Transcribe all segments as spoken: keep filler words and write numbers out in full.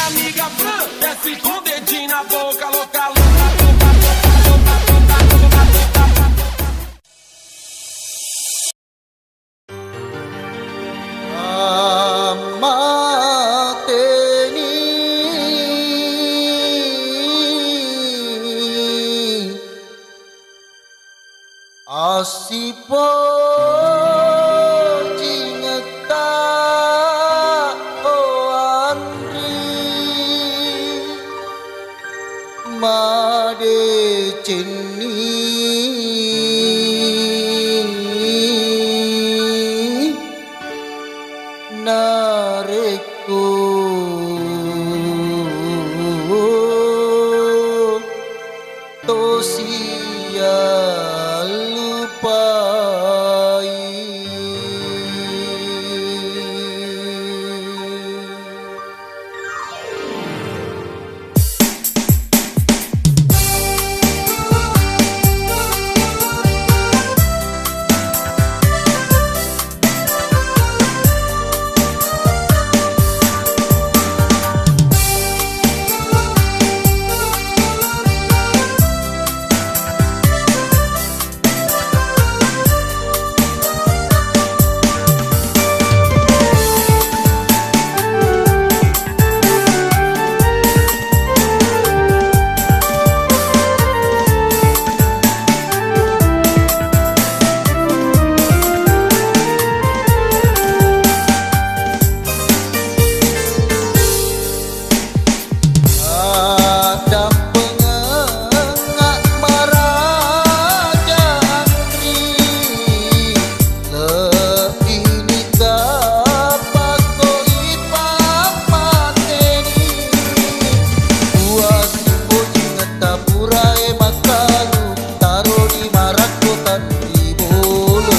Amiga Fran, desce com o dedinho na boca, louca, louca, louca, louca, louca, louca, louca, louca. Ammateni assipojingetta, o Anri. Madecenni narekko tosi allupai. Addampengengnga maraja Anri, lebbi nika pakko ipammateni. Uwasi pojingetta purae makkanu, taroni marakko tanri bolo.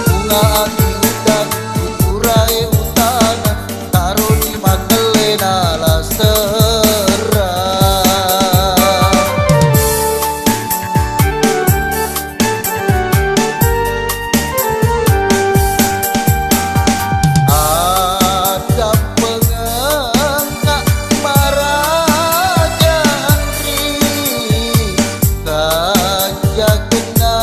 Bunga ati udang, purae utana, taroni makellena laserra. Addampengengnga maraja Anri, kanjakenna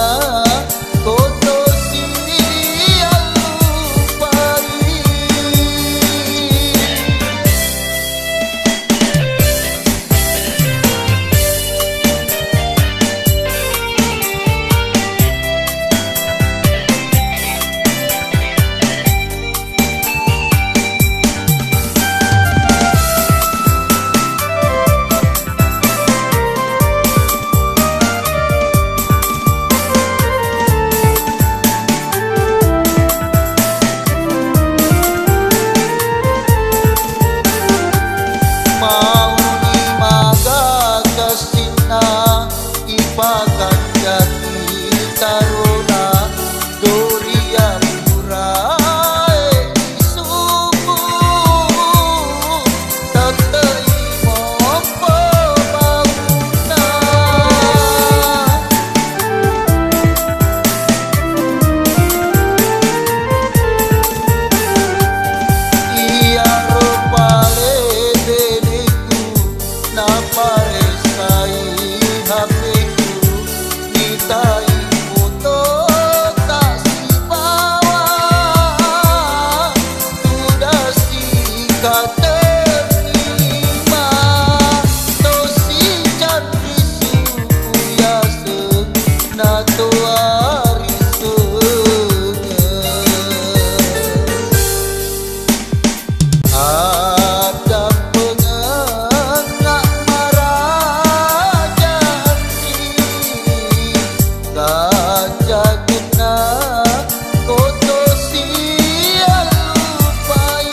koto siallupai. Mauni maga kessinna ipakanjaki tarona, doriang purae isuku, tettei mompo baunna. Iyaro pale beneku naparessai H P-ku, mitai foto ta sibawa tudang sikaterima, tosi canri suku yaseng natoari sengeng. Addampengengnga maraja Anri, kanjakenna koto siallupai.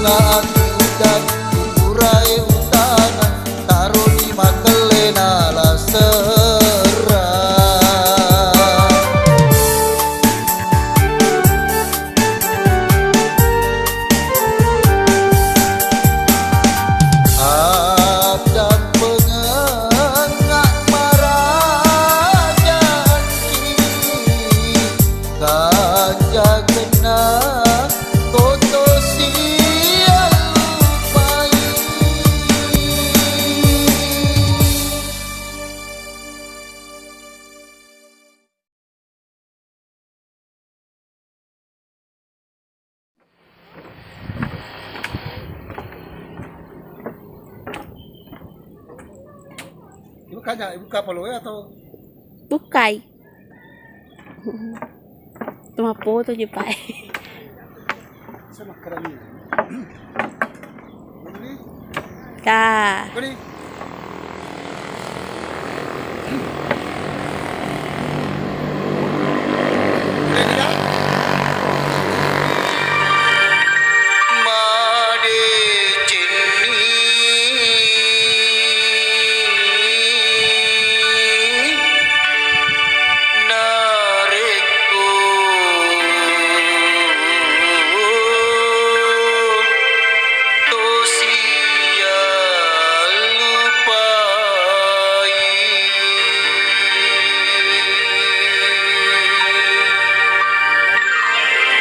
Ati udan, purae utana, taroni makellena lasera. Addampengengnga marajanci, kanjakenna koto siallupai. Ibu kanya, ibu kapal lo ya atau? Bukai. Cuma foto je, Pak. Saya makan ini. Ka. Narekko to siallupai,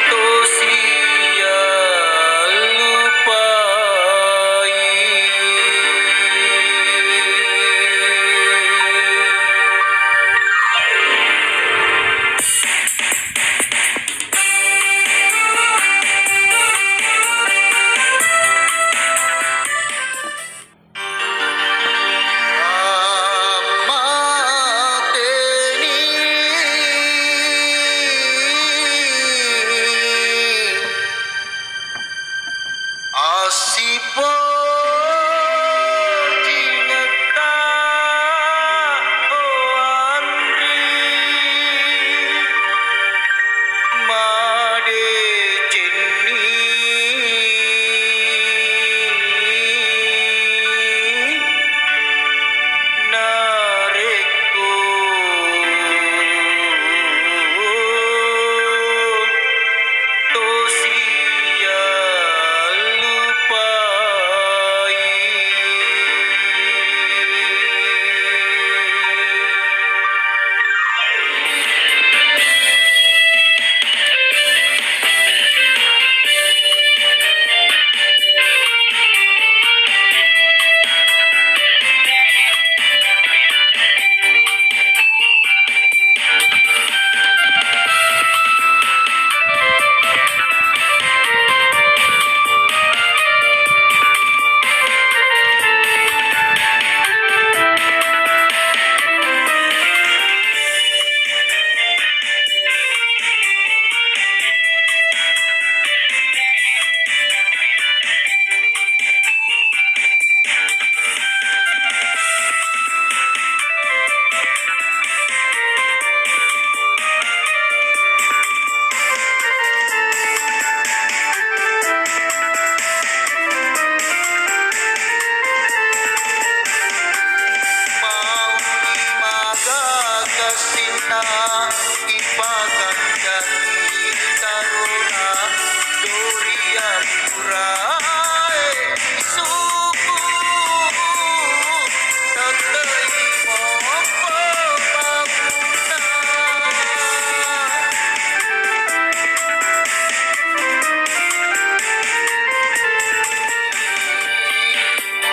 to siallupai. Assipojingetta, oh Anri, madecenni narekko to siallupai. Mauni magaga sinna ipakanjaki taruna durian purae isuku, tettei mompo pamunna.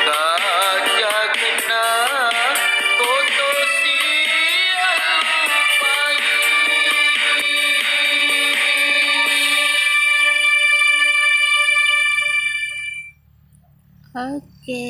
Kajagenna koto siallupai. Oke.